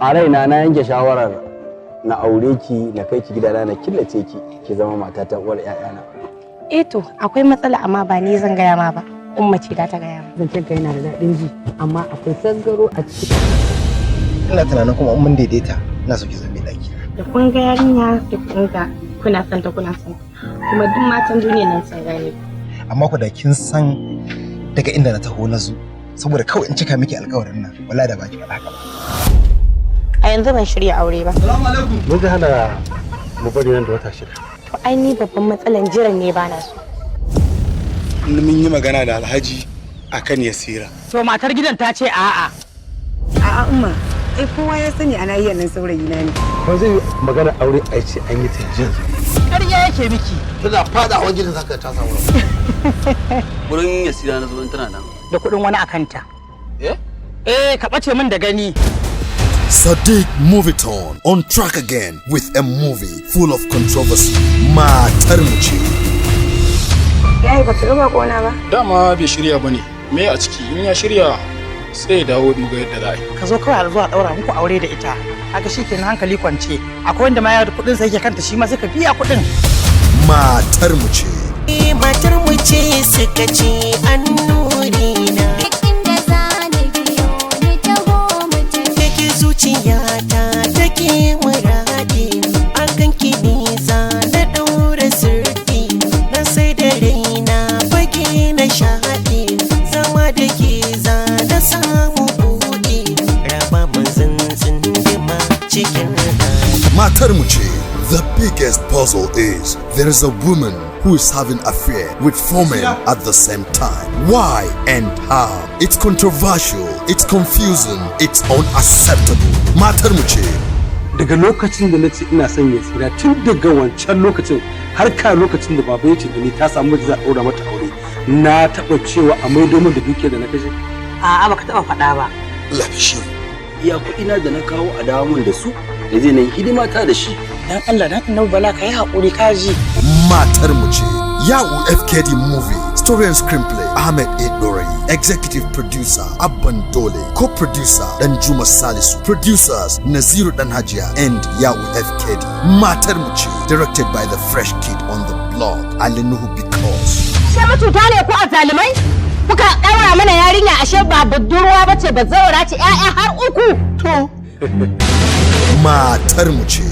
A raina na yanke shawarar na aure ki, na kai ki gidana, na killace ki, ki zama matata, uwar 'ya'yana. Eh to, akwai matsala, amma ba ni zan gaya ma ba, Umma ce da ta gaya ma. Zancen ka yana da daɗin ji, amma akwai tasgaro a ciki. Ina tunanin kuma in mun daidaita, ina so ki zama ɗaki. Da kun ga yarinya, da kun ga kuna son ta, kuna son ta, kuma duk matan duniya nan sun gane. Amma ku da kin san daga inda na taho na zo saboda kawai in cika miki alƙawarin nan, wallahi da baki faɗa haka ba. A yanzu ban shirya aure ba. Mun ji hana mu bari nan da wata 6. To ai ni babban matsalan jiran ne bana so. Mun yi magana da Alhaji akan Yasira. To matar gidan ta ce a'a. A'a Umma, ai kowa ya sani a nahiyar nan saurayi na ne. Ba zai yi magana aure a ce an yi ta yanzu. Ƙarya yake miki. Tana fada a wajen zaka ta samu. Gurin Yasira na zo, tana nan. Da kuɗin wani akanta. Eh? Eh, ka ɓace min da gani. Sadiq Movietone on track again with a movie full of controversy. Matar Mu Ce. Yayi, ba ka ga kona ba? Dama bai shirya ba ne. Me a ciki? In ya shirya sai ya dawo, mu ga yadda za a yi. Ka zo kawai a zuwa ɗaura muku aure da ita. Haka shi kenan, hankali kwance. Akwai wanda ma ya kuɗin sa yake kanta, shi ma sai ka biya kuɗin. Matar Mu Ce. Matar mu ce suka ce an nuri na. Inda za ni biyo ni, taho mu tafi. Take zuciyata take muradi, akan ki nisa na daura sirri na, sai da raina fage na shaɗi, zama da ke za na samu buɗi, raba mun tsindima cikin Matar Mu Ce. The biggest puzzle is there is a woman who is having affair with four men at the same time. Why and how? It's controversial, it's confusing, it's unacceptable. Matar Mu Ce. Daga lokacin da na ce ina son Yasira, tun daga wancan lokacin har ka lokacin da baba ya ce da ni ta samu miji za a ɗaura mata aure, na taɓa cewa a maido min da dukiyar da na kashe? A'a, baka taɓa faɗa ba. Lafishi iya kuɗina da na kawo, a dawo min da su da zai na yi hidima ta da shi. Dan Allah dan Annabi Bala, ka yi haƙuri, ka ji. Matar Mu Ce. Yawu FKD Movie. Story and screenplay, Ahmed A. Dorayi. Executive producer, Abban Dole. Co-producer, Danjuma Salisu. Producers, Naziru Danhajia and Yawu FKD. Matar Mu Ce. Directed by the fresh kid on the block, Ali Nuhu Because. Sai mututa ne ku azzalumai? Kuka ɗaura mana yarinya, ashe ba budurwa bace, ba zawara ce, 'ya'ya har uku. To. Matar Mu Ce.